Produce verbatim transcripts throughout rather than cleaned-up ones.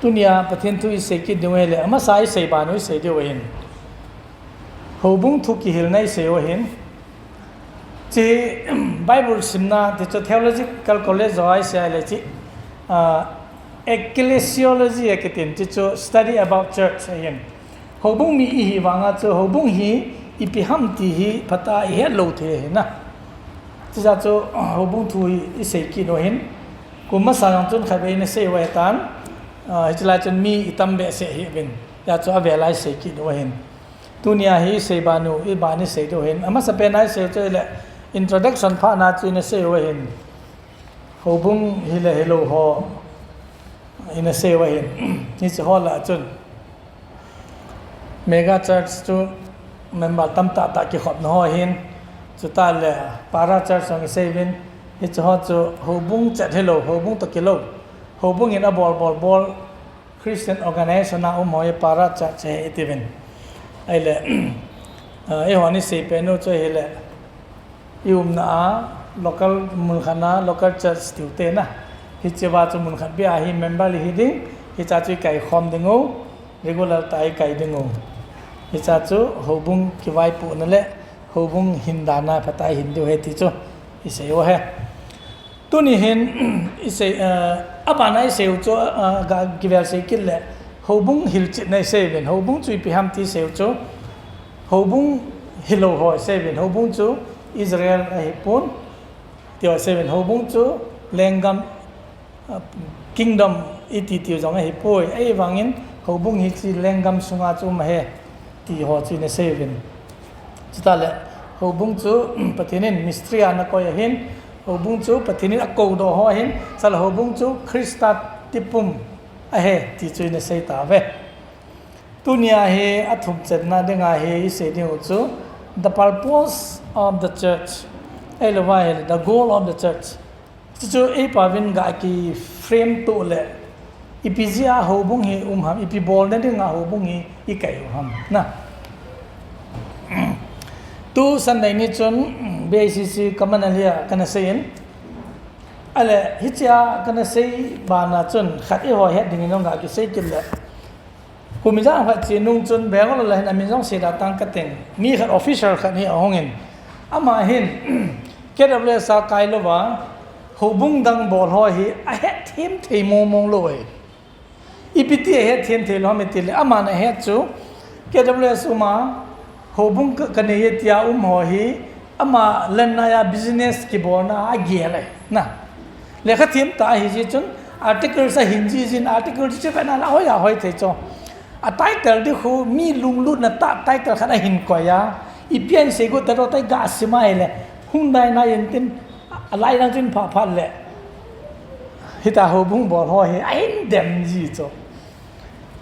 Tunia Pathen thu isei kit diu ahile, amasa isei banu isei diu ahin. Houbung thu kihilna isei u ahin. Hiche Bible simna, hiche chu theological college jong a isei ahile hiche, ah, ecclesiology akitin, hiche chu study about church ahin. Houbung mi ihi vanga chu houbung hi ipi ham ti hi phatah a ihet lou thei ahi na. Hiche jeh a chu houbung thu hi isei kit u ahin. Kum masa jong chun khatvei ina sei u ahitan, ah, hiche lai chun mi itam behseh hih uvin. Hijeh a chu avel a isei kit u ahin. Tunia hi isei banu, iban isei diu ahin. Amasapen a isei u chu ahile introduction phat na chu ina sei u ahin. Houbung hile hilou ho ina sei u ahin. Hiche ho lah a chun mega church chu member tamtah tah kikhopna ho ahin. Chutah le para church jong isei uvin. Hiche ho chu houbung chet hilou, houbung toh kilou, houbung in abol bol bol Christian organization a um ho hi para church ahi iti uvin. Ahile, ah, eihon isei pen u chu ahile, iumna a local mun khat na local church tiu te na. Hiche va chu mun khat beh a hi member ihi ding, hiche a chu ikai khom diu, regular tah a ikai diu. Hiche a chu houbung kivaipohna le houbung hin dan a phatah a ihin diu ahi ti chu isei u ahi. Tuni hin isei, eh, abana isei u chu, eh, ga kivel sei kit le houbung hilchetna isei uvin, houbung chu ipi ham ti isei u chu, houbung hilou ho isei uvin, houbung chu Israel ahipon, ti ho isei uvin, houbung chu lenggam, ah, kingdom iti tiu jong ahipoi, ahivangin houbung hi hiche lenggam sunga chu um ahi, ti ho chu ina sei uvin. Chutah le houbung chu Pathen in mystery a ana koi ahin, houbung chu Pathen in akoudoh ho ahin, chule houbung chu Christa tipum ahi, ti chu ina sei tauve. Tunia hi athum channa dinga hi isei diu chu, the purpose of the church, ahilouva ahile the goal of the church. Chuchu eipavin ga ki frame toh le, ipi jeh a houbung hi um ham, ipi bolna dinga houbung hi ikai u ham na. Tu Sunday ni chun B I C C Kaman Ali a kana seiyin. Ahile hichea kana sei bana chun khat eiho het dingin jong ga kisei kit le. Kum ijat khat che nung chun Bangalore a hin amin jong seidoh tang kating. Mi khat officer khat hi ahungin. Ama hin K W S a kailouva houbung dang bol ho hi ahetthem thei mong mong lou ahi. Ipi ti ahetthem thei lou ham itile, aman ahet chu K W S um a houbung ka, kanei e tia um ho hi ama lannai a business kibolna a agel ahi na. Lekha them tah ahi jeh chun articles ahin jih jin, article chu vetna la hoi a hoi thei chu. A title ding khu mi lunglutna tah title khat ahin koi a. Ipi ahin seigot talou tai ga sim a ahile, hung dai nai intin, alai lang chun phat phat le, hitia houbung bol ho hi ahin dem ji chu.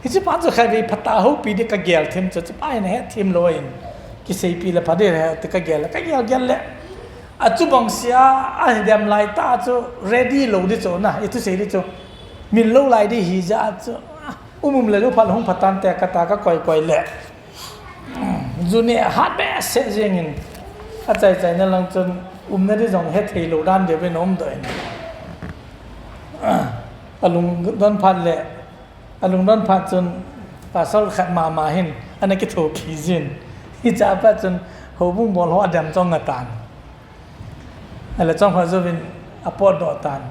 Hiche pa chu khatvei phatah a houpi ding kagel them chu, hiche pa hin ahetthem lou in, kiseipi le pha ding ahi ti kagel, kagel gel le, achubang sea ahin dem lai tah chu ready lou ding chu na, ithusei ding chu min lou lai ding ahi jeh a chu, um um le lou phat hung pha tante kati a kakoi koi le, ju neh hat behseh jengin, achai chaina lang chun umna ding jong hethei lou dan deu in aumdoh in, alungdon phat le, alungdon phat chun pastor khat mama hin ana kithopi jin, hichea pat chun houbung bol ho adam chu anga tan. Ahile chomkhat jouvin apotdoh tan.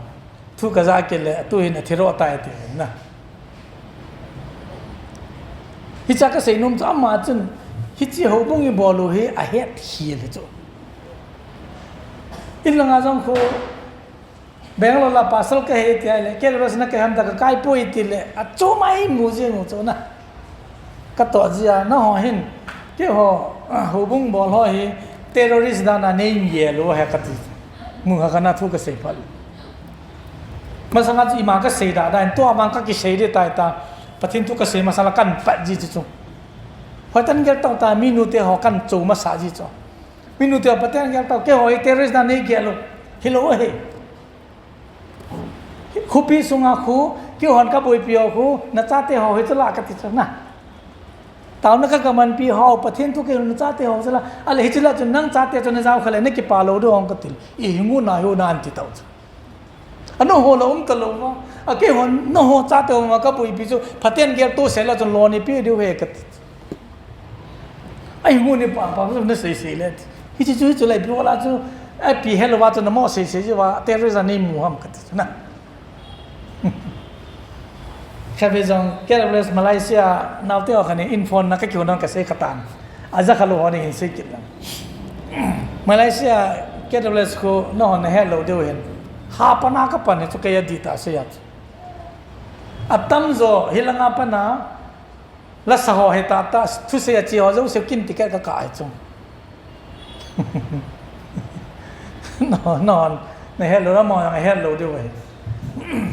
Thu kajah kit le, atu hin athi roh tai ati na. Hichea kasei nom chu ama chun, hiche houbung ibol u hi ahetkhel hi chu. In langa jong khu, Bangalore la pastor kahi tia le, K W S na kai ham tia kakai poi tile, achom a eimu jing u chu na. Katoh jia, nangho hin, keiho, ah, houbung bol ho hi terrorist dan a neigel u ahi kati. Mun khat kana thu kasei phat. Masanga chu ima kasei da dan, tua vang kakisei ding tai ta. Pathen thu kasei masala kahin pat ji chu chu. Hoitah in gel tau ta, minute ho kahin cho masa ji chu. Minute ho Pathen gel tau, keiho hi terrorist dan neigel u. Hilou ahi. Khopi sunga khu, keihon kaboipi ho khu, nachate ho hi chu la kati chu na. Taona kagamanpi ho, Pathen thu keiho nachate ho chu la. Ahile hiche la chun nang chate chu najao kha le, nakipah lou ding hung kati le. Ihingu na hiu na ahin ti tau chu. Anu ho la um talou va. A keihon, nangho chate ho ma kaboipi chu, phaten gel to sela chun lou ni pe diu ahi kati. Ahi mu ni pa, pa, na sei sei le. Hiche chu, hichu lai pi wala chu, api helou va chu namo sei sei chu va, terrorist a neimu ham kati chu na. Khatvei jong, K W S Malaysia, naote ho khat in in phone na kakihou nan kasei khat tan. Aja khalou hon hin sei kit lang. Malaysia, K W S khu, nahon nahet lou diu hin. Hapan a kapan hi chu kei adih tah sei a chu. Atamjo, hilanga pat a, lasa ho hi tah tah, thusei a che ho jouse kin ticket kakah hi chu. No, no, nahet lou, namo jong ahet lou diu ahi.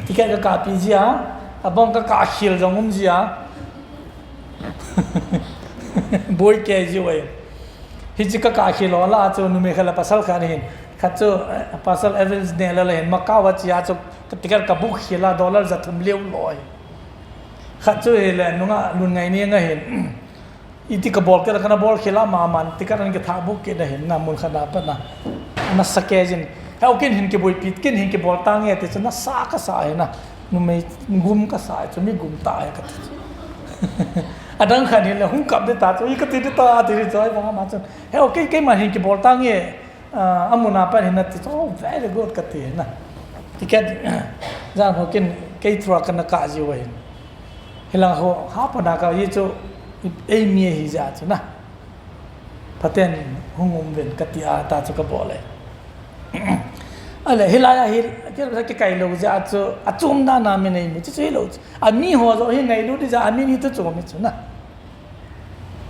Ticket kakahpi jia, abang kakah khel jong um jia. Boi kei jiu ahi. Hiche kakah khel ho lah a chu numei khat le pasal khat ahin. Khat chu, eh, Pastor Evans neh le le hin Macau a che a chu ticket kabook khel a dollar ja thum lheh lou ahi. Khat chu hile nungah Lunngaining ahin. Iti kabol kit a kana bol khel a mama ticket ana kithah book kit ahin na mun khat a pat a. Nasa kei jin. Heo ken hin kiboipi, ken hin kibol tange ti chu nasa kasa ahi na. Numei gum kasa ahi chu mi gum tah ahi kati chu. Adang khat hile hung kap ding tah chu, i kati ding tah ti ding chu ahi vang ama chun. Heo kei, keiman hin kibol tange. Ah, amun a pat hin nati chu, "Oh, very good," kati na. Ticket, jang ho ken, kei through a kana kah jiu ahin. Hilang ho, hapan a kahi chu, eimi ahi jeh a chu na. Phaten hung um uvin kati a tah chu kabol e. Ale, hilai a hi, kei, kei kai lou jeh a chu, achom dan a mi neimu, chu chu hilou chu. Ami ho joh hi ngailut ding jeh a, ami ni tu chu mi chu na.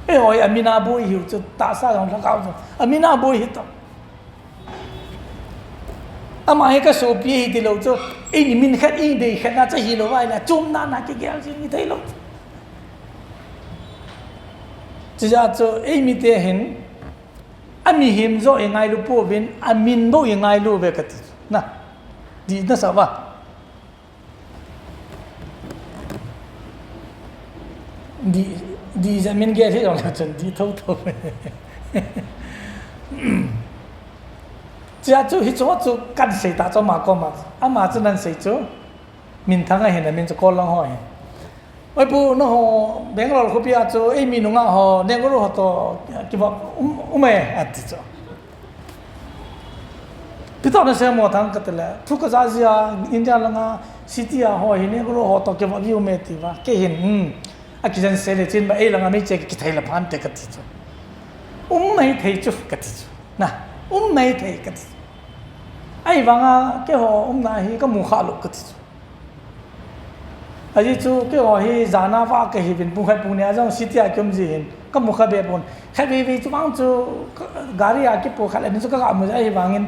Eiho hi amin a boi hiu chu, tahsa jong lhagao jong. Amin a boi hi tah. Ama hi kasopi ahi tilou chu, eini min khat, eini dei khat na chu hilou vai le, chom na na kigel jing i thei lou. Chujeh chu, eimi te hin, amihem joh i ngailu pouvin, amin bou i ngailu uve kati. Na, dih nasa uva. Dih, dih jeh min gel hi jong le chun dih thotho. Chujeh chu hichu chu kan sei tah chu ama koma. Ama chu nan sei chu minthang ahin amin chu Kollang ho ahin. Oi pu, nangho Bangalore khopi a chu eimi nungah ho Negro ho toh kivop um, um e ati chu. Pitah na semo thang kati le, thu kaja jia, India langa, city a ho hi Negro ho toh kivop hi um e ti uva. Kei hin, hmm, akijen sei le chun ba, ei langa meiche kithei le phante kati chu. Um maithei chu kati chu. Na, um maithei kati chu. Ahivanga keiho umna hi kamu kha lou kati chu. Ajeh chu keiho hi jana va kahiuvin pung khat pung ni a jong city a kium ji hin kamu kha be pon. Khatvei vei chu vang chu ka, gari a kipo khat le ni chu kaga mu jeh ahivangin,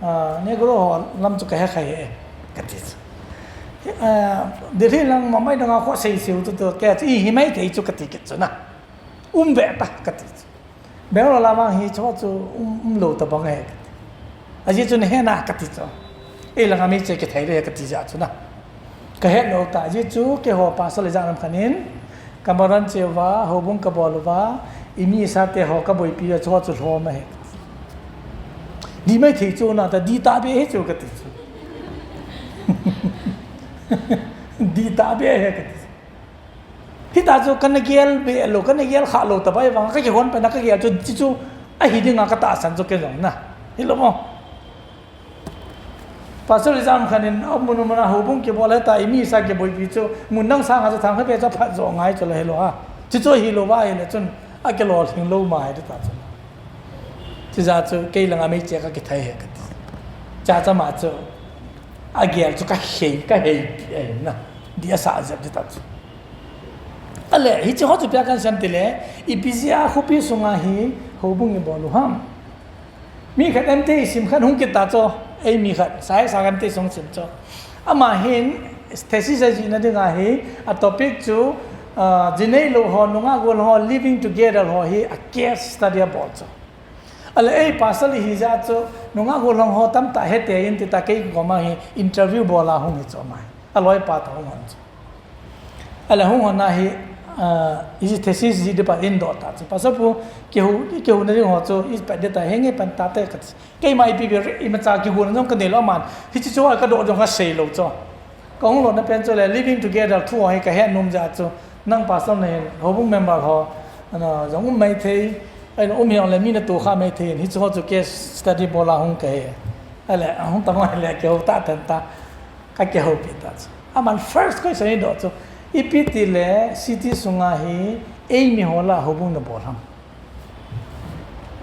ah, Negro ho lam chu kahe kha e, kati chu. Ah, Delhi lang Mumbai dang a kho sei sei u chu tu kei chu i hi maithei chu kati kit chu na. Um ve ta kati chu. Bangalore lam a hi chu chu um, um lou tabang e kati. Ajeh chu nahe na kati chu. Ei langa meiche kithei le kati jeh chu na. Kahet lou ta, ajeh chu keiho pastor le jana khat in, kamaran cheuva, houbung kabol uva, imi isate ho kaboipi uva chu chu lhom ahi. Dih maithei chu na ta, dih tahbeh ahi chu kati chu. Dih tahbeh ahi kati. Hita chu kana gel be lou, kana gel kha lou tabang vang, kakihon pen a kagel chu, chu, chu, ahi dinga katahsan chu kei jong na. Hilou mo. Pastor Rizam khan in, amun mun a houbung kibol heta, imi sa kiboipi chu, mun dang sanga chu thang khat be chu phat jo ngai chu la hilou a. Chu chu hilou va hile chun, akilolhing lou ma hi ta chu. Chujeh chu, kei langa meiche kakithei e kati. Chachama chu, agel chu kahei, kaheipi ahi na. Dih asah jep ti ta chu. Ale, hiche ho chu ipi a kan sem tile, ipi jeh a khopi sunga hi houbung ibol u ham. Mi khat M.Th. isim khat hung kit ta chu, eimi khat, sai sa M.Th. sung sim chu. Ama hin, thesis ajihna dinga hi, a topic chu, ah, jinei lou ho, nungah gol ho, living together ho hi, a case study abol chu. Ale, ei pastor ihi jeh a chu, nungah gol ho tamtah hete in ti ta kei koma hi, interview bol a hung hi chu ama hi. Aloipa toh hung hon chu. Ale hung hon a hi, ah, hiche thesis jih ding pa in doh ta chu. Pastor pu, kihou, kihou na ding ho chu, i pat ding ta, henge pan ta te kati. Keima ipi be, imacha kihou na jong kanei lou aman. Hiche chu a kadoh jong kasei lou chu. Kahung lona pen chu le living together thu hi kahet nom jeh chu, nang pastor nahin, houbung member ho, ana, jong um maithei, ahin um hijongle mi natoh kha maithei, hichu ho chu case study bol a hung kahi. Ahile, hung tamo hile, kihou tah tan ta, kakihoupi ta chu. Aman first question eidoh chu, ipi tile city sunga hi, eimi ho lah a houbung nabol ham.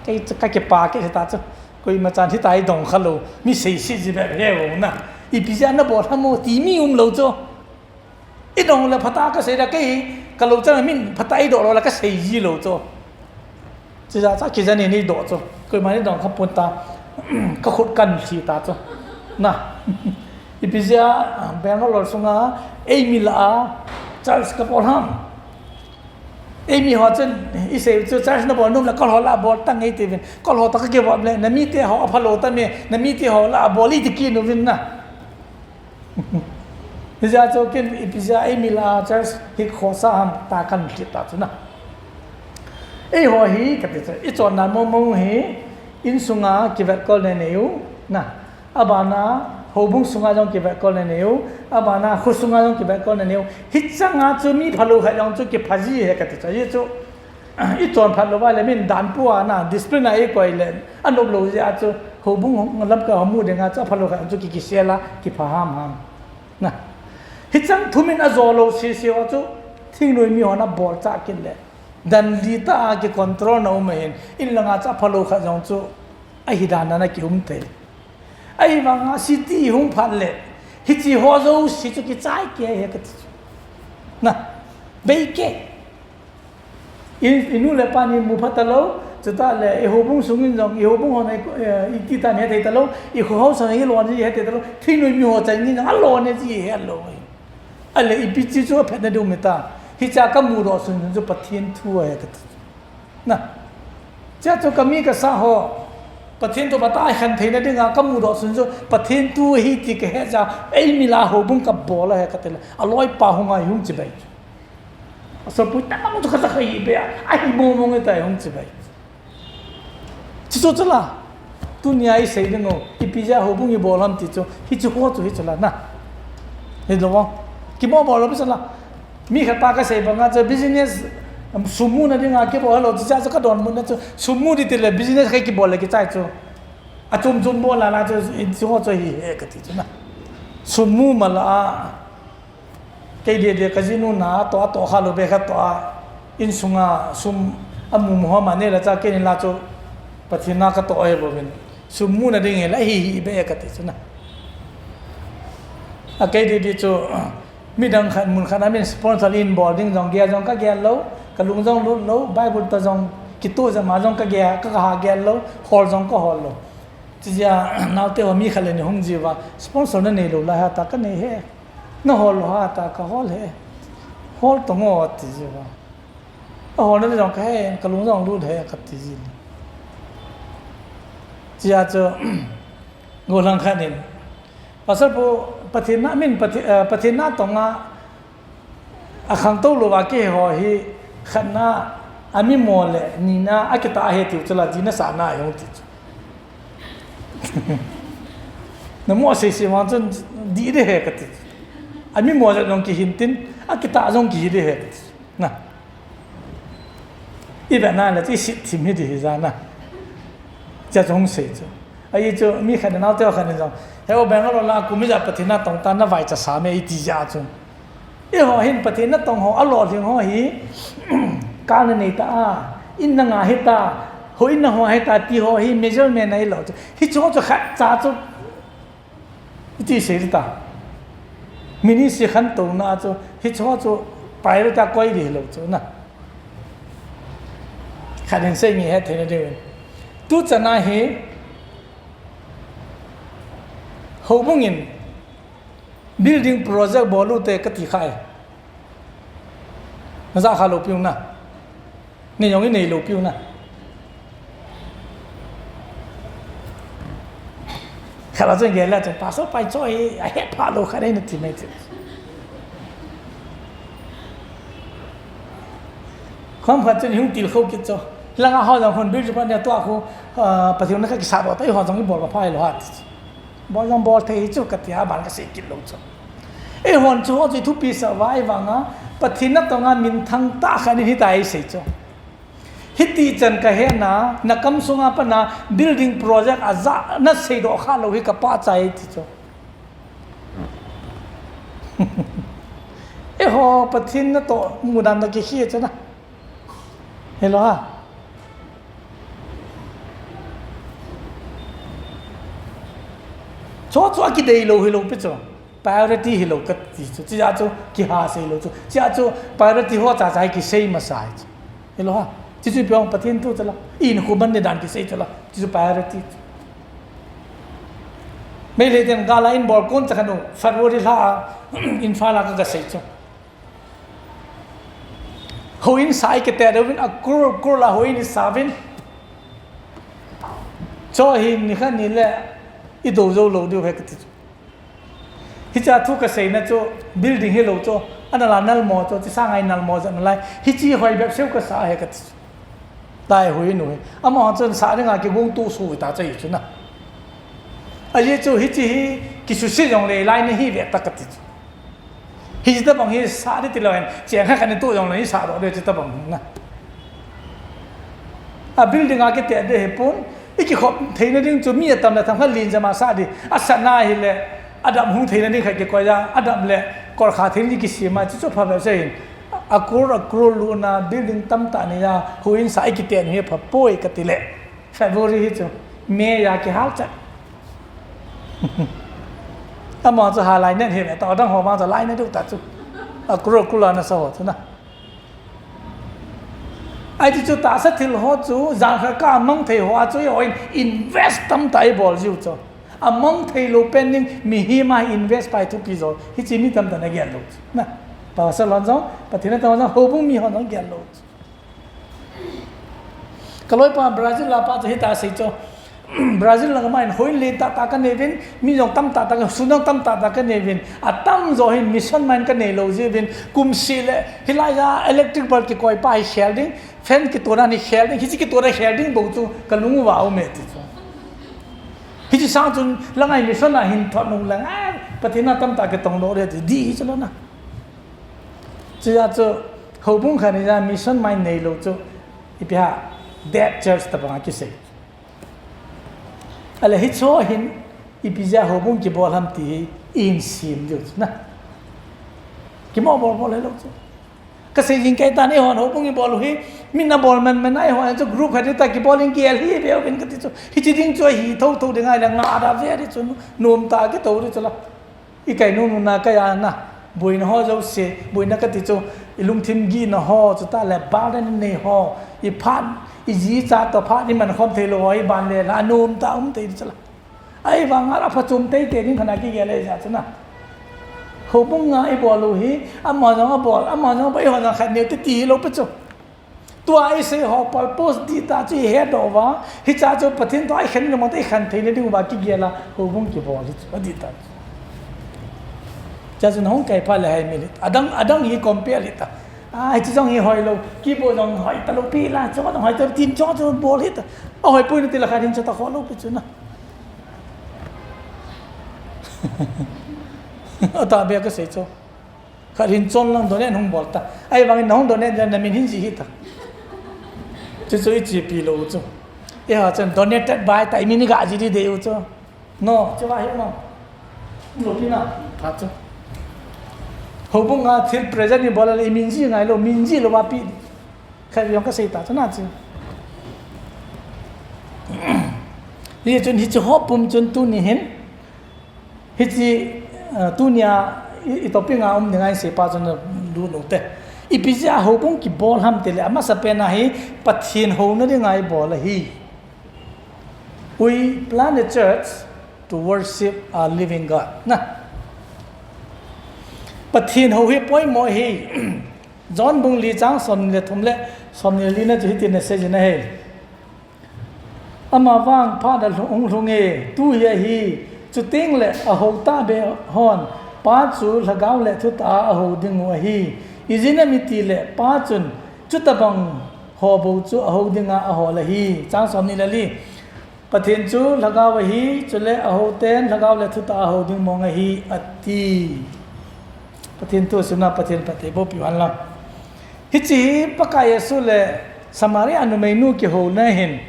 Kei chu kakipah kit hita chu. Koima chan hitia idong khalou. Mi seiset ji bep heo na. Ipi jeh a nabol ham o ti mi umlou chu. Idong le phatah a kasei le kei, kalou chan min phatah a idoh lou le kasei ji lou chu. Chujeh chu kijen in eidoh chu. Koima idong khapon ta. Kakhut kanlhi ta chu. Na. Ipi jeh a Bangalore sunga eimi lah a church kabol ham. Eimi ho chun, isei chu church nabol nom le kol ho lah a bol tange itiuvin. Kol ho toh kakivop le, namite ho aphalou tame, namite ho lah a bol iti kit uvin na. Hijeh chun ken ipi jeh a eimi lah a church hi khosa ham tia kanlhi ta chu na. Eiho hi kati chu, ichonna mong mong hi, insunga kivetkol na neiu, na. Abana, houbung sunga jong kivetkol na neiu, abana, kho sunga jong kivetkol na neiu. Hichanga chu mi phalou khat jong chu kipha ji ahi kati chu. Ajeh chu, ichon phat lou va le min dan pua na, discipline a eikoi le, anop lou jeh a chu, houbung lamkai ho mu dinga chu, aphalou khat jong chu ki, kisel a, kipha ham ham. Na. Hichang thumin ajo lou sese ho chu, thingnoi mi hon abol chah kit le. Dan li tah a kicontrol na um ahin, in langa chu aphalou khat jong chu, ahi dan a ana kium thei. Ahivanga city hung phat le, hiche ho jouse chu kichai kei ahi kati chu. Na, bei kei. I, inu le pa ni mu pha talou, chutah le, i houbung sungin jong, i houbung hon, eh, iti tam hethei talou, i kho ho sang hi lon ji hethei talou, thingnoi mi ho chan ni jong, alon ji helou. Ahile, ipi ti chu aphetna diu um ta. Hichea kamudoh sun chu Pathen thu ahi kati. Na. Chea chu kami kasa ho. Pathen thu phatah a khen theina dinga kamudoh sun chu Pathen thu ahi ti kahet jeh a eimi lah a houbung kabol ahi kati le. Aloipa hung a hung chibai. Asopui tamang chu kasa kahi be a. Ahi mong mong e tia hung chibai. Chuchu chu la. Tunia isei ding u. Ipi jeh a houbung ibol ham ti chu. Hichu ho chu hichu la na. Hilou vang. Kimo bol lou pi chu la. Mi khat pa kasei banga chu business, um, sum muna dinga kibol lou chu, chu kadonbutna chu, sum mu di tile business khat kibol le kichai chu. Achom chom bol la la chu, in chu ho chu hi he kati chu na. Sum mu mala a, kei dede kajinu na, toh a toh khalou be khat toh a, insunga sum amu mu ho ma nei la cha kei ni la chu, Pathen na katoh ahi bouvin. Sum muna ding hi la hi hi be kati chu na. A kei dede chu, Midang khat mun khat a min sponsor in bol ding jong gel jong kagel lou, kalung jong lut lou, Bible toh jong kitoh jeh a jong kagel, ka, kaha gel lou, hol jong kahol lou. Chujeh a, naote ho mi khat le ni hung jiuva, sponsor nanei lou lai ha tia kanei he. Nahol lou ha tia kahol he. Hol tong o ti jiuva. Ahol na jong kahe, kalung jong lut he kati ji. Chujeh chu, gollhang khat in, Pastor pu, Pathen na min, Pathen, eh, Pathen na tonga, akhangtou louva kihe ho hi, khatna, amimo le, nina, akitah ahi tiu chu la, dihna sahna ahi hung ti chu. Namu asei sei vang chun, dih ding ahi kati. Amimo jong kihin tin, akitah jong kihi ding ahi kati. Na. Ivet na le, isit thim hi ding hi ja na. Chea chu hung sei chu. Ahi chu, mi khat in naote khat in jong. He o Bangalore la, kum ijat Pathen na tong ta na vaicha sa me iti jeh a chu. Eiho hin Pathen na tong ho, alolhing ho hi, kal nanei ta a, in nanga hita, houin na ho hita ti ho hi, measurement ahilou chu. Hichu chu khat cha chu. Iti sei ta. Ministry khantouna chu, hichu chu private a koi ding hilou chu na. Khat in sei nge hethei na diuvin. Tuchan a hi, houbung in building project bol u te kati khai. Naja kha lou piu na. Nei jong inei lou piu na. Khat la chun gel la chun, Pastor pai choi, ahet pha lou khat nei nati mai ti. Khom khat chun hung til khou kit chu. Langa ho jong hon bil chu pa ne tua khu, ah, Pathen na kakisah doh ta, eiho jong ibol pha lou ha ti. Bol jong bol thei chu katia, aban kasei kit lou chu. Eihon chu ho chu thupi sah uva, ahivanga Pathen natong a minthang tah khat in hitia eisei chu. Hiti chan kahe na, nakam sunga pat na building project a ja nasei doh kha lou hi kapahcha e ti chu. Eiho Pathen natoh mudan na kikhel chu na. Hello ha. Chu chu akidei lou hilou pi chu. Priority hilou kati chu. Chia chu kiha sei lou chu. Chia chu priority ho cha cha kisei masa chu. Hello ha. Chi chu piong Pathen thu chu la. In khu ban ni dan kisei chu la. Chi chu priority chu. Meitei ten gala in bol kon cha khanu. February la in fa la ka sei chu. Houin sa i kite deuh in a crore, crore la houin i sa uvin. Chu hi ni khat ni le i do jou lou diu ahi kati chu. Hicha thu kasei na chu building hilou chu, ana la nalmo chu, chi sanga i nalmo jat nalai. Hichi hoi bep seu kasa ahi kati chu. Tai houin u hi. Amaho chun sa dinga kigong tu su ta chu hi chu na. Ajeh chu hichi hi kisuse jong le lai nahi ve ta kati chu. Hichi tabang hi sa di ti lou hen, cheng khat khat ni tu jong le hi sa doh di chu tabang na. A building a kite di hi pun, i kikhop theina ding chu mi atam le tham khat lin jama sa di, a sa na hi le, adam hung theina ding khat kikoi a, adam le, kol kha theina ding kisem a, chu chu pha ve se hin. A crore, a crore lu na building tamtah nei a, houin sa i kite hi pha poi kati le. February hi chu, May a kihal cha. Amaho chu ha lai nen hi ve, ta dang ho vang chu lai na diu ta chu. A crore, crore la na sa ho chu na. Ai ti chu tahsa thil ho chu, jan khat ka mang thei ho a chu, i houin invest tamtah i bol jiu chu. A mang thei lou pen ding, mihem a invest pai thupi jo. Hichi mi tamtah na gel lou chu. Na, pastor lon jong, Pathen natong jong, houbung mi hon jong gel lou chu. Ka loipa Brazil a pa chu hita sei chu. Brazil langa ma in houin lentah tah ka nei uvin, mi jong tamtah tah ka, sun jong tamtah tah ka nei uvin, atam jo hin mission ma in ka nei lou ji uvin, kum seh le, hilai a electric bulb kikoi pa hi khel ding, fan kitona ni khel ding, hichi kitona khel ding bou chu ka lung uva um e ti chu. Hichi sang chun langa mission a hin thot nung lang, a, Pathen a tamtah kitong lou le ti, di chu lou na. Chuja chu, houbung khat ni ja mission ma in nei lou chu, ipi ham, dead church tabang a kisei. Ale hichu hin, ipi jeh a houbung kibol ham ti hi, i hin sim diu chu na. Kimo bol bol hilou chu. Kasei jing kei tan eihon houbung i bol u hi, min a bol man man a eihon chu group khat ding ta kibol in gel hi ve uvin kati chu. Hichi ding chu ahi thotho ding ahi le nga da ve di chu, nom tah a kitou di chu la. I kai nu nu na kai a na, boina ho jouse, boina kati chu, i lungthim gihna ho, chutah le burden nei ho, i phat, i jicha toh phat i man khom thei lou ho, i ban le la, nom tah um thei chu la. Ahivang a phachom teitei ding khat a kigel le ja chu na. Houbung nga i bol u hi, ama jong a bol, ama jong a bol, eihon jong khat neo te ti lou pi chu. Tua i sei ho purpose dihtah chu i hedoh uva, hicha chu Pathen toh i khen lou mong te i khen theina ding uva kigel a, houbung kibol hi chu, adihtah chu. Cha chu na hung kai pha le hai mi le, adang, adang hi compare le ta. A, hichi jong hi hoi lou, kibol jong hoi ta lou pi la, chu jong hoi ta tin chu chu bol hi ta. A hoi pui na ti la khat hin chu ta kho lou pi chu na. Ata be ka sei chu. Khat hin chon lang donate hung bol ta. Ahivangin na hung donate jeh a na min hin jih hi ta. Chu chu i chepi lou u chu. Eiho chun donated by ta i min i ga jih di dei u chu. No, chu va hi no. Lou pi na, pha chu. Houbung a thil present i bol le i min jih ngai lou, min jih lou va pi. Khat jong ka sei ta chu na chu. Hichun hichi ho pum chun tuni hin. Hichi, eh, tunia i, i topic a um dinga i sei pa chun na lut nung te. Ipi jeh a houbung kibol ham ti le, amasa pen a hi Pathen houna dinga i bol ahi. We plant a church to worship a living God. Na. Pathen hou hi poimo ahi. John bung li chang som ni le thum le som ni le li na chu hitin asei jin ahi. Amavang phat a hung lhung e, tu hi ahi, chuteng le ahou tahbeh hon, Pa chu lhagao le thutah a ahou ding u ahi. Ijeh inem itile, Pa chun chutabang ho bou chu ahou dinga ahol ahi. Chang som ni le li. Pathen chu lhagao ahi, chule ahou ten lhagao le thutah a ahou ding mong ahi, ati. Pathen thu simna, Pathen phattheiboh piu hen lang. Hiche hi Pakai Jesu le Samaria numeinu kihouna hin,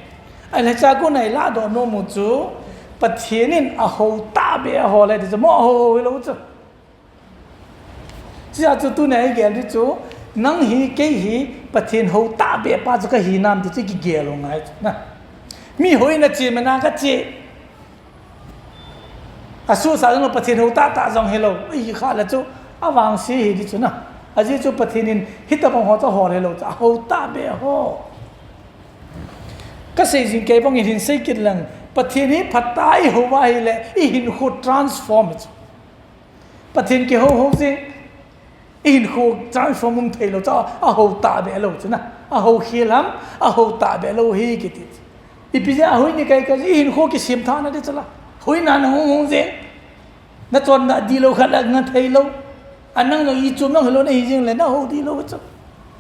ahile chakona ilah doh nom u chu, Pathen in ahou tahbeh a ahol e ti chu, mo ahou hou hilou chu. Chujeh chu tunia igel ding chu, nang hi kei hi Pathen hou tahbeh pa chu kahi nam ti chu kigel u ngai chu na. Mi houin a che, mana kache, asuhsa jong Pathen hou tahtah jong hilou, ihi khah le chu avangse hi ding chu na. Ajeh chu Pathen in hitobang ho chu ahol hilou chu, ahou tahbeh ho. Kasei jing kei bang in hin sei kit leng, Pathen hi phatah a ihou uva ahile ihinkho transform hi chu. Pathen kihou hou jeh, ihinkho transform um theilou chu, ahou tahbeh lou chu na. Ahou khel ham, ahou tahbeh lou hi kiti chu. Ipi jeh a houin ikai kai, ihinkho kisemthahna ding chu la. Houin a nahung hung jeh, nachonna dihlou khat la nga theilou, anang jong ichom jong hilou nahi jeng le nahou dihlou chu.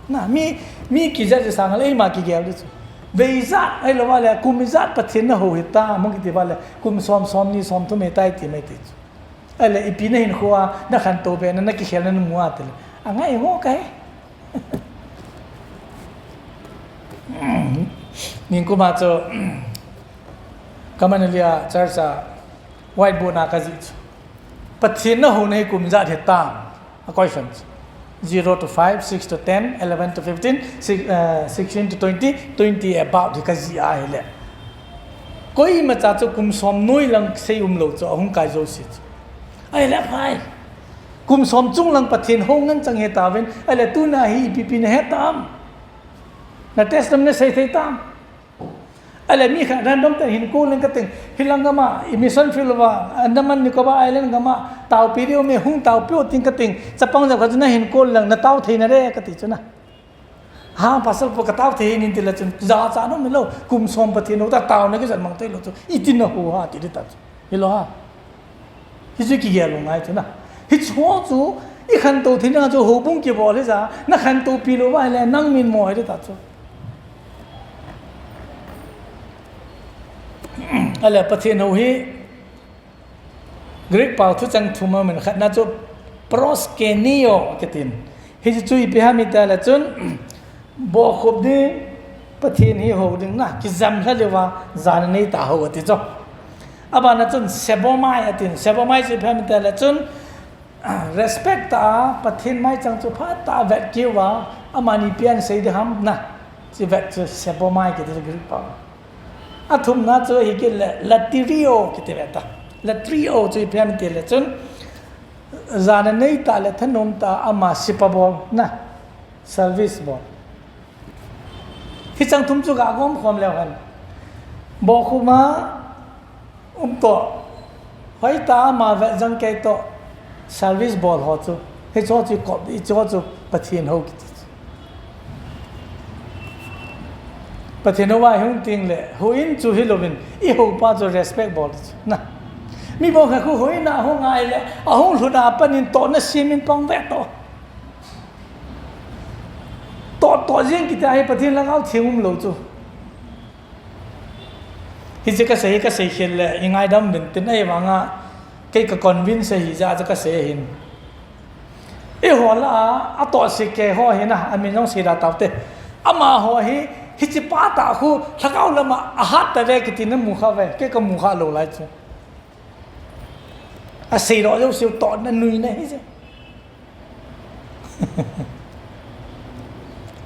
Na, mi, mi kijat jat sang le eima kigel ding chu. Vei ijat, ahilouva le kum ijat Pathen nahou hitam, mo kiti uva le kum som, somni, somthum hitai ti mai ti chu. Ahile ipi nahinkho a nakhantou behna, nakikhelna namu a tile, angai mo kahi. Ningkum a chu, Kamenali a church a whiteboard na kajih chu, Pathen nahouna hi kum ijat hitam, akoi fan chu. Zero to five, six to ten, eleven to fifteen, six, uh, sixteen to twenty, twenty above hi kajih ahile, koimacha chu kum som noi lang sei umlou chu ahung kai jouse chu. Ahile phai. Kum som chung lang Pathen hou ngen chang hitauvin, ahile tuna hi ipi ipi nahetam? Na testimony nasei thei tam? Ahile mi khat random tah in hin call leng kating, hilang gam a, i mission field uva, Andaman Nicobar Island gam a taopi diu me, hung taopiu ting kating, chapang jep khat chu nahin call leng natao thei nare kati chu na. Ha, pastor pu, katao thei nin tile chun, jachat nom hilou, kum som Pathen hou ta, taona kijan mang theilou chu, iti nahou ham ti ding ta chu. Hilou ham? Hichu kigel u ngai chu na. Hicheho chu ikhantou theina chu houbung kibol hija, nakhantou pi lou uva ahile nang min mo hi ding ta chu. Ahile Pathen hou hi Greek pao thucheng thum a min khatna chu proskuneo kitin. Hiche chu ipi ham itile chun, bohkhup ding, Pathen hi hou ding na, kijam lha leuva jana neitah hou ati chu. Abana chun sebomai atin, sebomai chu ipi ham itile chun, respect tah a, Pathen maichang chu phatah a vetkeuva, amani ipi asei ding ham na, chu vet chu sebomai kiti chu Greek pao. Athumna chu hikit le latreuo kiti ve ta. Latreuo chu ipi ham itile chun, jana neitah le thanom tah a ama sepa bol na, service bol. Hicheng thum chu gagom khom leu hen. Bohkhup a um toh, hoitah a ama vet jang kei toh, service bol ho chu, hicheho chu ikop, hicheho chu Pathen hou kiti chu. Pathen hou a ihung tengle houin chu hilouvin, ihoupa chu respect bol chu na. Mi bang khat khu houin a ahung ahile, ahung lhun a pat in tohna sem in pang ve toh. Toh, toh jeng kiti ahi, Pathen Lhagao Theng umlou chu. Hiche kasei hi kasei khel le ingaidam uvin tin, ahivanga kei ka convince ahi jeh a chu kasei ahin. Eiho lah a atohse kei ho hi na, amin jong seida taute. Amaho hi, hichepa tah khu lhagao lama ahat tave kiti namu khauve, kei kamu kha lou lai chu. Aseidoh jouseu tohna nuina hije.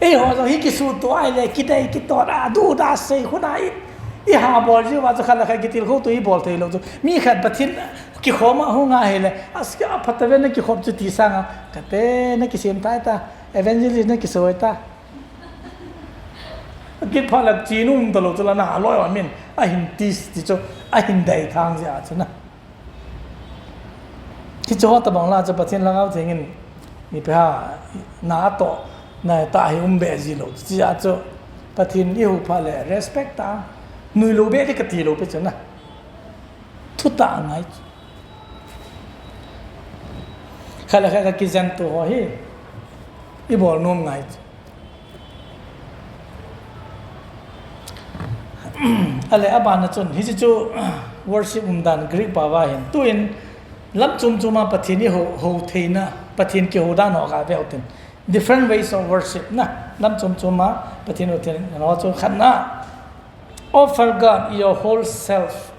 Eiho jong hi kisuhtoh ahile, kidei kitot a, duda sei khuna i, iha bol jiuva chu khat le khat kitilkhou tu ibol theilou chu. Mi khat Pathen kikhom a hung ahile, aphatave nakikhop chu ti sanga, kate nakisem thai ta, evangelist nakisoi ta. Kiphat le chin um talou chu la na, aloi amin ahin ti, ti chu, ahin dei thang jeh a chu na. Hicheho tobang lah chu Pathen Lhagao Theng in, ipi ham, na atoh, na tah hi um beh ji lou. Chujeh chu Pathen ihou phat le respect tah a, nuilou beh ding kati lou pi chu na. Thutah ngai chu. Khat le khat kakijen to ho hi, ibol nom ngai chu. Ahile abana chun, hiche chu worship umdan Greek pao a hin. Tuin lam chom chom a Pathen ihou, hou theina, Pathen kihou dan ho ga veu tin. Different ways of worship na. Lam chom chom a Pathen u tin ho chu khat na. Offer God your whole self.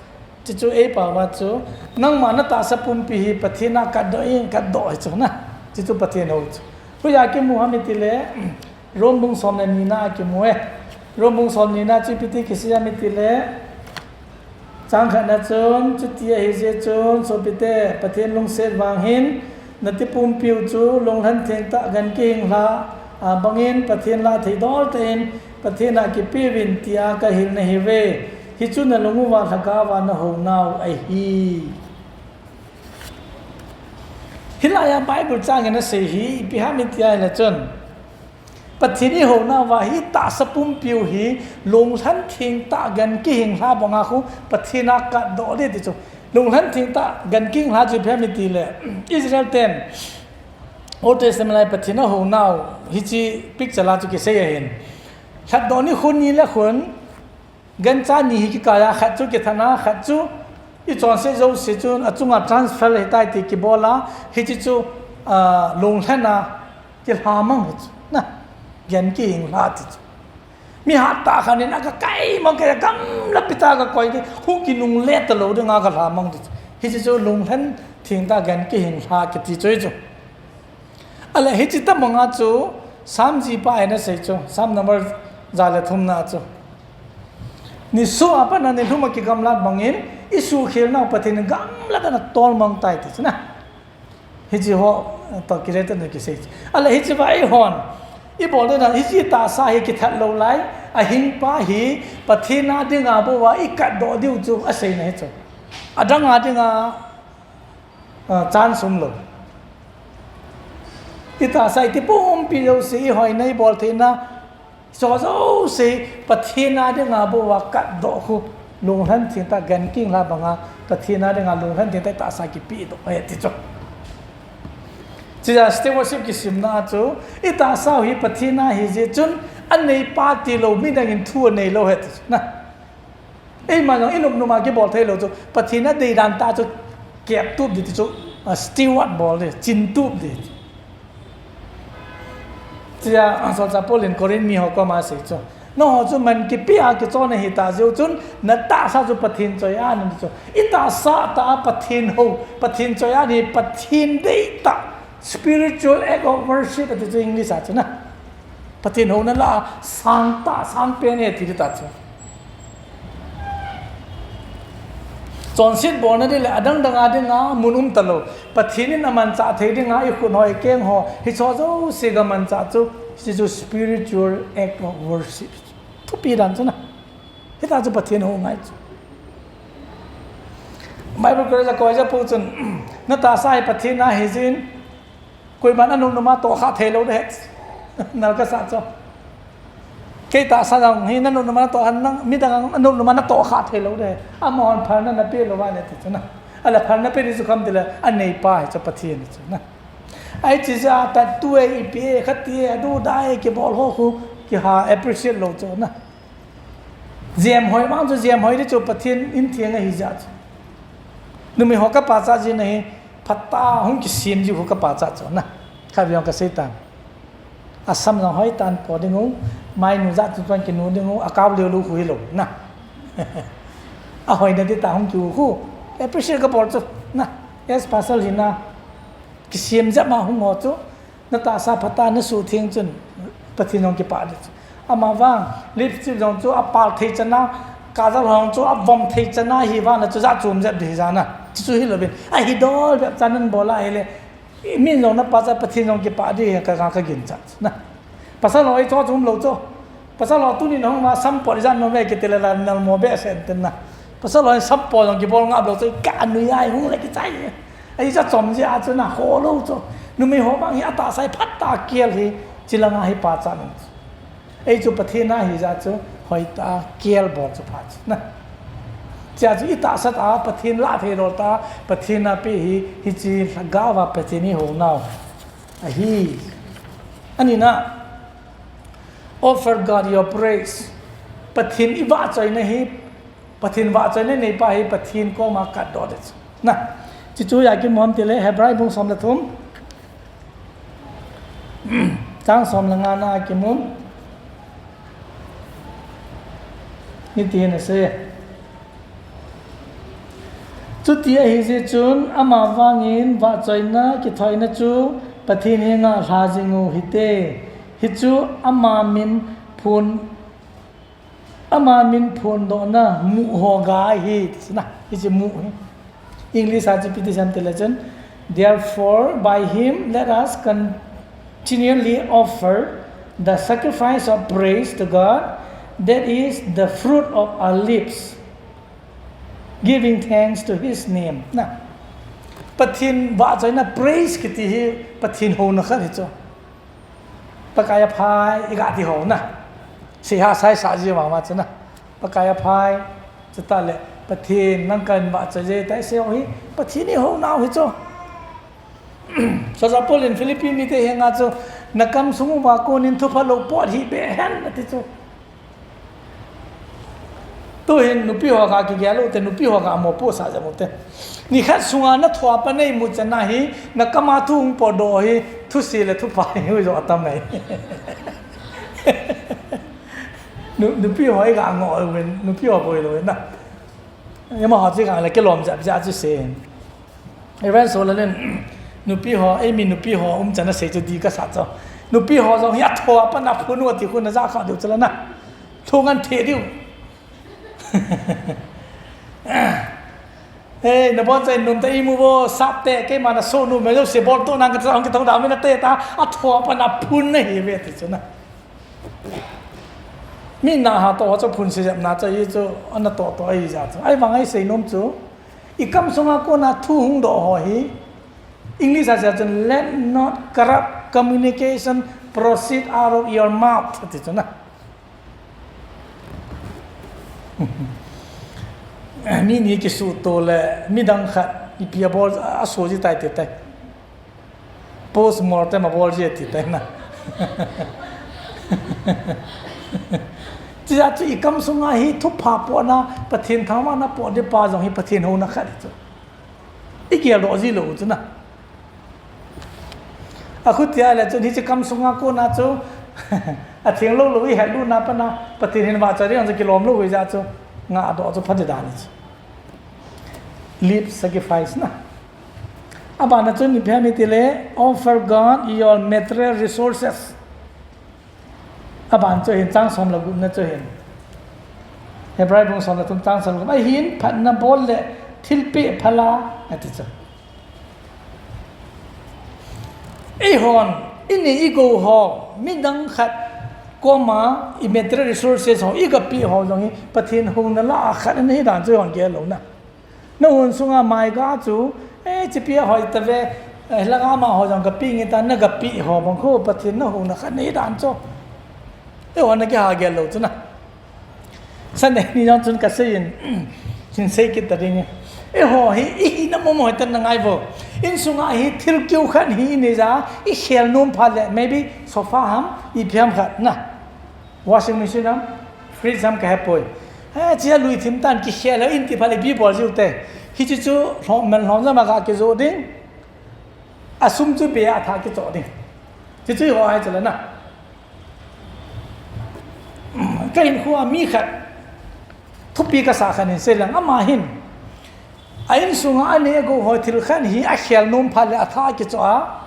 Chuchu ei pao va chu nangma na tahsa pumpi hi Pathen a katdoh in katdoh hi chu na. Chuchu Pathen hou chu. Hoiya kimu ham iti le Rom bung som le ni na kimu e. Rom bung som ni na chu ipi ti kisei ham iti le Chang khat na chun, chuti ahi jeh chun, sopite, Pathen lungset vang hin, nati pumpiu chu, lunglhen thengtah gan kihing lha, a bangin Pathen lah thei dol tah in, Pathen a kipeuvin tia kahil nahiuve. Hichu nalung uva lhagao a nahou nau ahi. Hilai a Bible chang in asei hi, ipi ham iti ahile chun. Pathen i houna uva hi tahsa pumpiu hi lunglhen thengtah gan kihing lha banga khu Pathen a katdoh ding ti chu. Lunglhen thengtah gan kihing lha chu ipi ham iti le Israel ten Old Testament lai Pathen a hounau hichi picture la chu kisei ahin. Lhatdoh ni khun ni le khun Gancha ni hi kikai a, khat chu kithat a, khat chu i chonset jouse chun achunga transfer hitai ti kibol a, hichi chu, ah, lunglhen a kilhamang hi chu. Na, gan kihing lha ti chu. Mi hat tah khat in a kakai mang kei a gamla pita kakoi kei, hung kinungle talou dinga kalhamang ti chu. Hichi chu lunglhen thengtah gan kihing lha kiti chu hi chu. Ale, hichi tabanga chu, Psalm jipa in asei chu, Psalm number ja le thum na chu. Nisuh a pat a nilhum a kigamlat bangin, i suhkhelnau Pathen in gamla tah in atolmang tai ti chu na. Hichi ho, toh kiletan kisei chu. Ale, hichi va eihon, i bol ding a, hichi tahsa hi kithat lou lai, ahingpa hi Pathen a dinga bou a i katdoh diu chu aseina hi chu. Adang a dinga, Ah, chance umlou. I tahsa i ti pumpi jouse, i hoina, i boltheina, hicho jouse Pathen a dinga bou a katdoh khu, lunglhen thengtah gan kihing lha banga Pathen a dinga lunglhen thengtah tahsa kipehdoh ahi ti chu. Chuti a stewardship kisimna chu, i tahsa hi Pathen a ahi jeh chun, aneipa tilou midang in thu aneilou ahi ti chu. Na. Eima jong i nop nop a kibol theilou chu, Pathen a deidan tah chu kep tup ding ti chu, ah, steward bol ding, chin tup ding. Chuti a, ah, solchah Paul in Corinth mi ho koma asei chu. Nangho chu man kipe a kichon nahi tah jeh u chun, na tahsa chu Pathen choi-at in ti chu. I tahsa tah a Pathen hou, Pathen choi-at hi Pathen deitah. Spiritual act of worship ati chu English a chu na. Pathen houna lah a sangtah, sangpen ahi ti ding tah chu. Chonset bolna ding le adang dang a dinga mun um talou. Pathen in amanchah thei dinga i khut ho, i keng ho, hicho jouse ga manchah chu, hichu spiritual act of worship. Thupi dan chu na. Hita chu Pathen hou ngai chu. Bible college a koi ja pu chun, na tahsa hi Pathen a ahi jeh in, koiman anop nop a tohkhah theilou ding ahi. Nal kasah chu. Kei tahsa jong hi nanop nop a natoh, nang midang anop nop a natohkhah theilou ding ahi. Amahon phalna napeh lou va le ti chu na. Ale phalna pe ding chu koi ham tile, aneipa hi chu Pathen hi chu na. Ahi chu ja, tattoo e, ipi e, khati e, adu da e, kibol ho khu, kiha appreciate lou chu na. Jemhoi vang chu, jemhoi ding chu Pathen in theng ahi jeh chu. Numei ho kapachat jing ahi, phatah a hung kisem jiu khu kapachat chu na. Khatvei jong kasei tan. Asam jong hoi tan po ding u, mainu jat chu chuan kinu ding u, akao leu leu khu hilou na. Ahoina ding tah hung kiu khu, appreciate kabol chu na. Yes, pasal hina. Kisem jep ma hung ho chu. Na tahsa phatah a nasuhtheng chun Pathen jong kipah ding chu. Amavang, lipstick jong chu apal thei chan a, kajal jong chu avom thei chan a, hivang a chu jat chom jep ding hi jana. Chuchu hilouvin, ahi dol bep chan nan bol a ahile, min jong napachat, Pathen jong kipah ding hi ka, ka, kaginchat chu na. Pasal ho eicho chu umlou chu. Pasal ho tuni nahung uva sampot ijat nom e kiti le la nalmo behseh in tin na. Pasal ho in sampot jong kibol ngap lou chu, ka nui a hung le kichai. Ahi chu achom jeh a chu na kholou chu. Numei ho vang hi atahsa hi phatah a kel hi, chilanga hi pachat nung chu. Ei chu Pathen a ahi jeh a chu hoitah a kel bol chu pha chu na. Chea chu i tahsa tah a Pathen lah thei dol tah a Pathen a pe hi, hichi lhagao a Pathen i hounau ahi. Anina, offer God your praise. Pathen i vahchoina hi, Pathen vahchoina neipa hi Pathen koma katdoh ding chu. Na, chuchu hoiya kimu ham tile Hebrai bung som le thum. Chang som le nga na akimun. Hiti hin asei. Chuti ahi jeh chun, ama vangin vahchoina kithoina chu Pathen henga lha jing u hite. Hichu ama min phun, ama min phondohna muh ho ga ahi, ti chu na. Hichu muh hi. English a chu ipi ti ham ti le chun, "Therefore, by him, let us continually offer the sacrifice of praise to God, that is the fruit of our lips, giving thanks to his name." Na. Pathen vahchoina praise kiti hi Pathen houna khat hi chu. Pakai aphai, i ga ti ho na. Seihah sa sa ji mama chu na. Pakai aphai, chutah le Pathen nang kahin vahchoi jeh tai sei ho hi, Pathen i houna u hi chu. Solchah Paul in Philippi mite henga chu, "Na kamsung uva konin thupha lou pot hih beh hen," ati chu. Tuhin nupi ho kha kigel u te, nupi ho kha mopohsah jeng u te. Nikhat sunga na thoh a pat na imu chan a hi, na kam a thu hung potdoh hi, thuse le thupha hi ui jo atam nai. Nu, nupi ho i ga ngoh uvin, nupi ho boi lou na. Amaho chu i ga le kilom jep jep chu sei. Reverend Solalen, nupi ho, eimi nupi ho um chan a sei chu di kasa chu. Nupi ho jong hi athoh a pat na phun u ati khu na ja kha diu chu la na. Thu ngan the diu. Eh, na boncha in nom ta imu vo, sap te, keima na soh nom e, jouse bol to nang ka cha hung kithou da, mi na te ta, athoh a pat na phun na hi ve ti chu na. Mi na ha to chu phun se jep na chu i chu, ana to to i ja chu. Ahivang i sei nom chu, i kamsunga kona thu hung doh ho hi, English a sei chun, "Let not corrupt communication proceed out of your mouth," ati chu na. Mi ni kisuto le, midang khat, ipi abol, aso ji tai te tai. Post mortem abol ji ati tai na. Chujeh chu i kamsunga hi thupha potna, Pathen thangvahna pot ding pa jong hi Pathen houna khat hi chu. I geldoh ji lou chu na. Akhutia le chun hiche kamsunga kona chu, atheng lou lou i het lutna pat na, Pathen hin vahchoi ding jong chu kilom lou hi jeh chu, ngahdoh chu pha ding dan hi chu. Lip sacrifice na. Abana chun ipi ham itile, offer God your material resources. Aban chu hin chang som le gup na chu hin. Hebrai bung som le thum chang som le gup. Ahin phatna bol le thilpeh phal a, ati chu. Eihon, i nei i gou ho, midang khat koma i material resources ho, i gapeh ho jong hi, Pathen houna lah a khat ana hi dan chu eihon gel lou na. Na hon sunga mai ga chu, eh, chipi a hoi ta ve, eh, langa ma ho jong gapeh nge ta, na gapeh ho bang khu, Pathen na houna khat ana hi dan chu. Eihon na kiha gel lou chu na. Sunday ni jong chun kasei in, hin sei kit ta ding e. Eiho hi, i hina momo hi tan na ngai vo. Insunga hi thil keu khat hi i nei jeh a, i khel nom phat le, maybe sofa ham, ipi ham khat na. Washing machine ham, fridge ham ka he poi. Eh, chia lui thim tan kikhel le, in ti phat le ipi bol jiu te. Hiche chu, lhom, man lhom jama ga kijoh ding. Asum chu be a tha kichoh ding. Hiche chu eiho ahi chu le na. Ka hinkho a mi khat, thupi kasa khat hin sei leng, ama hin, a insunga a nei a gou ho thil khat hi a khel nom phat le a tha a kichoh a,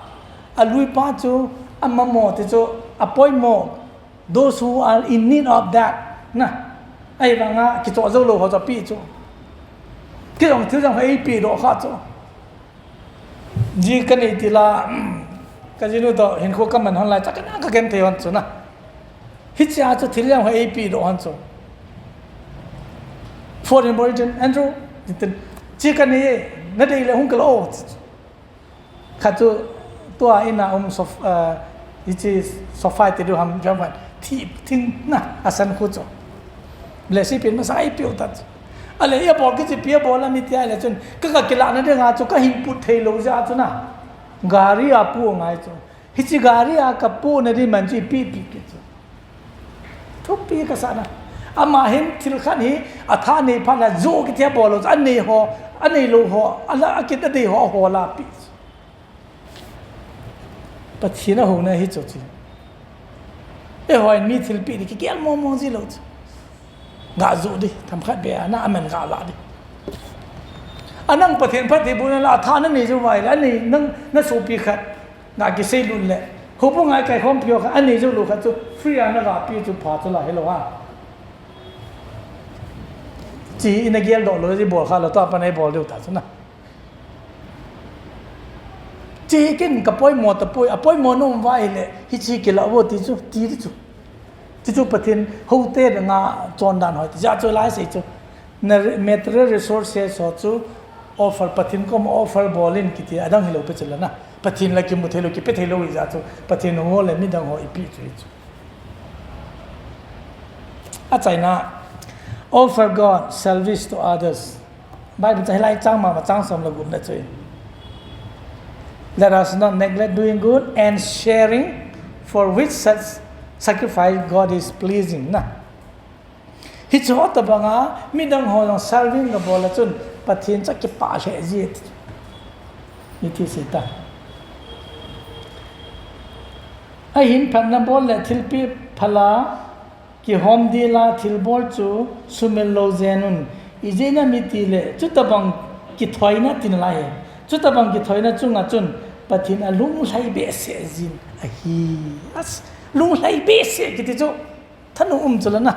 a lui pa chu a mamo ti chu, a poimo, those who are in need of that, na, ahivanga kichoh jou lou ho chu a pe chu. Kei jong thil jong hi ei pe doh kha chu. Ji ka nei ti la, ka jinu toh hinkho ka man hon lai, cha ka na ka gen thei hon chu na. Hichea chu thil jong hi ei pe doh hon chu. Phone in bol in, "Andrew," tin, "Chi ka nei e, na dei le hung kal o." Khat chu tua in a um sof-, ah, Hiche sofa ti diu ham, jam khat. Thi, thing na, asan khu chu. Blessing pen masa i piu ta chu. Ale, i bol kichi pi a bol a mi tia le chun. Ka ka kila na dinga chu ka hin put thei lou jeh a chu na. Gari a pu ngai chu. Hiche gari a ka pu na ding man chu i pi pi ki chu. Thupi kasa na. Ama hin thil khat hi a tha nei phat na jo kitia bol lou chu. A nei ho, a nei lou ho, a la a kit a dei ho, ho la pi chu. Pathen a houna hi chu chu. Eihon mi thilpeh ding kigel mong mong ji lou chu. Ga ju ding, themkhat beh a, na amen ga la ding. Anang Pathen phattheibohna la, atha nanei jou uva ahile, anei nang, nasopi khat, ga kisei lut le. Houbung a kaikhompi ho khat, anei jou lou khat chu, free a naga pe chu pha chu la hilou a. Chi ina geldoh lou, ji bol kha lou, tua pat a ibol diu ta chu na. Chi ken ka poimo tapoi, apoimo nom uva ahile, hichi kila vo ti chu, ti di chu. Ti chu Pathen houte dinga chondan hoi ti. Jeh chu lai sei chu. Na re-, material resources ho chu offer, Pathen koma offer bol in kiti, adang hilou pe chu la na. Pathen la kimu thei lou, kipe thei lou hi jeh chu. Pathen hou le midang ho ipi chu hi chu. Achaina, offer God, service to others. Bible chu hilai chang mama chang som le gup na chu. Let us not neglect doing good and sharing, for which such sacrifice God is pleasing na. Hichu ho tabanga midang ho jong serving kabol a chun Pathen chu akipah lheh ji. Iti sei ta. Ahin phatna bol le thilpeh phala kihom dila thilbol chu sumil lou jen un. Ijeh inem itile, chutabang kithoina tina lai hi. Chutabang kithoina chunga chun Pathen alunglhai behseh jin ahi. As, lunglhai behseh kiti chu thanom um chu la na.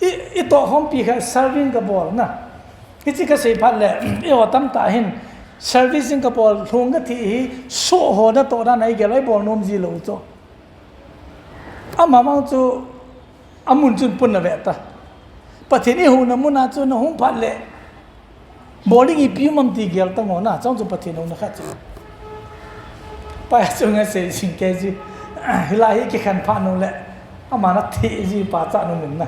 I, itoh khompi kha serving kabol na. Hichi kasei phat le, eiho tamtah hin serving kabol, lhung kathi hi, soh ho natoh dan a igel a ibol nom ji lou chu. Amavang chu amun chun pun nave ta. Pathen ihouna muna chu nahung phat le, bol ding ipi um am ti gel ta ngo na, chong chu Pathen houna khat chu. Pai chunga sei jing kei ji. Hilai hi kikhen phat nung le, ama natheh ji pachat nung in na.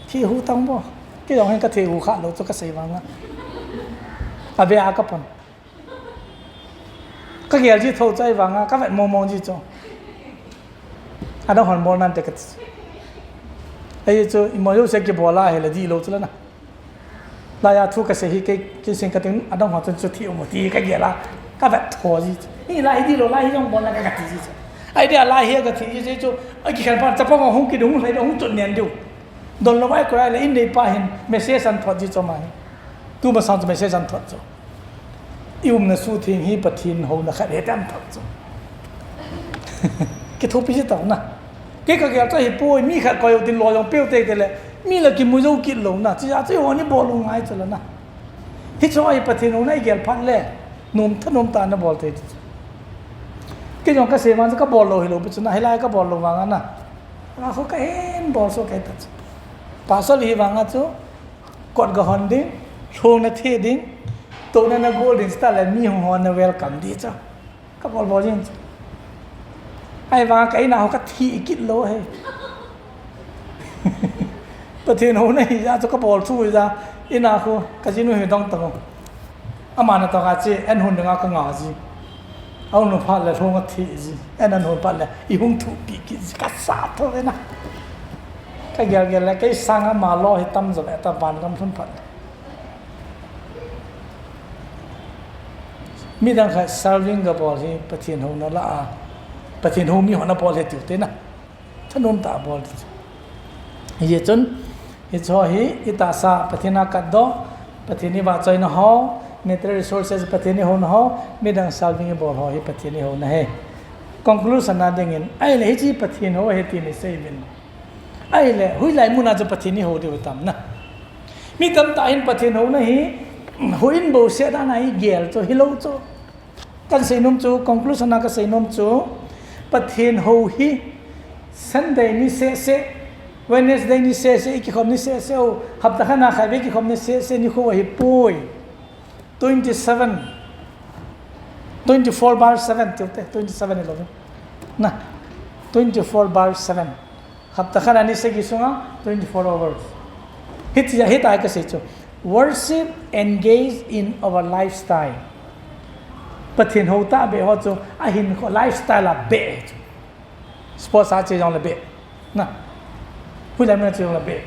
Theh hu tang bo. Kei jong hin katheh hu kha lou chu kasei vanga. Ave a kapon. Kagel ji tho chu ahivanga, kavet mong mong ji chu. Adang hon bol nante kati. Ahi chu, imo jouse kibol a hile dihlou chu la na. Laiya thu kasei hi kei, kei sin kating, adang ho chun chu theh um ti kagel a, kavet tho ji chu. Hilai hi dihlou, lai hi jong bol na ka kati ji chu. Ahi dia lai hi kati ji chu, akikhen phat chapang hung kidung lhai, hung chun nen diu. Donlou mai koi le, in neipa hin message ahin thot ji chu ama hi. Tumasang chu message ahin thot chu. I umna sutheng hi Pathen houna khat ahi ti ahin thot chu. Kithopi ji tau na. Kei kagel chu ahipoi, mi khat koi u tin lou jong peu te te le, mi la kimu jou kit lou na. Chijeh chu eiho ni bol u ngai chu la na. Hichu ahi Pathen houna igel phat le, nom thanom tah a nabol thei chu. Kei jong kasei vang chu kabol lou hilou pi chu na, hilai kabol lou vang a na. Akhu kahin bol soh kei ta chu. Pastor hi vang a chu, kot gahon ding, lhung natheh ding, tohna nagol ding, chutah le mi hung hon na welcome ding chu. Kabol bol jing chu. Ahivang ka in a ho katheh kit lou ahi. Pathen houna hijeh chu kabol chu hijeh, in a khu kajinu hi dong tang u. Ama natong a che, an hon dinga kanga ji. Ahung lhung phat le lhung atheh ji. An an hon phat le, ihung thupi kit ji. Kasah tho ve na. Kagel gel le, kei sanga ama lou hi tamjo ve ta van gam lhun phat le. Midang khat serving kabol hi Pathen houna la a. Pathen hou mi hon abol hi tiu te na. Thanom tah a bol ti chu. Hijeh chun, hichu hi, itahsa, Pathen a katdoh, Pathen ivahchoina ho, material resources, Pathen ihouna ho, midang serving ibol ho hi Pathen ihouna ahi. Conclusion a dingin, ahile hiche Pathen hou ahi tin isei uvin. Ahile, hoilai muna chu Pathen ihou diu hitam na. Mi tamtah hin Pathen houna hi, houin bouseh dan a igel chu, hilou chu. Kasei nom chu, conclusion a kasei nom chu, Pathen hou hi Sunday ni seh seh, Wednesday ni seh seh, ikikhom ni seh seh u, hapta khat a khatvei kikhom ni seh seh nikho ahipoi. Twenty seven, twenty four bar seven, tiu te, twenty seven ilou. Na, twenty four bar seven. Hapta khat a ni sagi sunga, twenty four hours. Hitia, hitia kasei chu. Worship engage in our lifestyle. Pathen hou tahbeh ho chu, ahinkho lifestyle a beh chu. Sports a che jong le beh. Na. Hoilai mun a che jong le beh.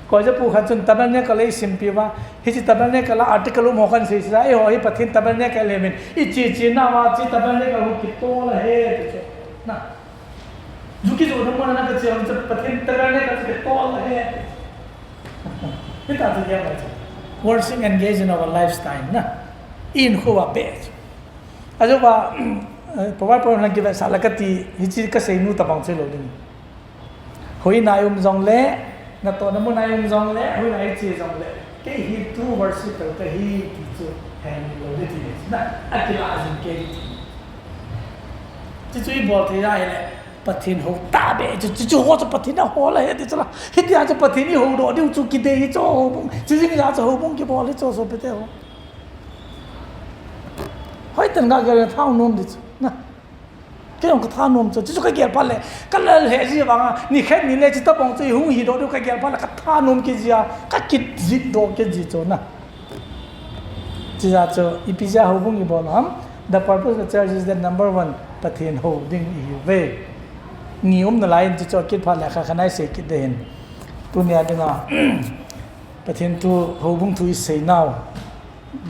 Koijapu khat chun tabernacle eisimpi uva, hiche tabernacle a article um ho kahin seisei a, eiho hi Pathen tabernacle ihiuvin, iche che nauva hiche tabernacle hi kitol ahi ti chu. Na. Ju kijohna mun a na kache a chu Pathen tabernacle chu kitol ahi. Hita chu dia ma chu. Worship engage in our lifestyle na. Ihinkho uva beh chu. Ajeh uva, eh, provide problem lang kivetsah la kati, hiche kasei nu tabang chu lou ding. Hoiya i um jongle, natohna mun a i um jongle, hoiya i che jongle, kei hi true worshipper kahi ti chu hei lou ding ti na, akilah jing kei ti. Chuchu ibol thei ahile, Pathen hou tahbeh chu, chuchu ho chu Pathen ahol ahi ti chu la. Hitia chu Pathen ihoudoh diu chu kidei hi chu houbung, chujing a chu houbung kibol hi chu sopite ho. Hoitah in kagel thanom di chu na. Kei jong kathanom chu, chuchu kagel phat le, kalal he ji vanga, nikhat nile chutabang chu ihung hidoh diu kagel phat le, kathanom kit jia, kakijihdoh kit ji chu na. Chujeh chu, ipi jeh a houbung ibol ham, the purpose of the church is that number one, Pathen hou ding ihiuve. Ni um nalai in chuchu akit phat le, khat khat in isei kit ding ahin. Tunia dinga, Pathen thu, houbung thu isei nau.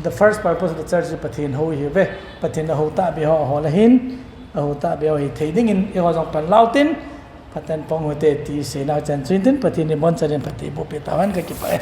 The first purpose of the church is Pathen hou ihiuve. Pathen ahou tahbeh ho ahol ahin, ahou tahbeh ho hithei dingin, eiho jong pan lau tin, phaten pang uhite ti isei nau chan chu intin, Pathen in abonchan in phatthei eiboh peh tauhen, kakipah e.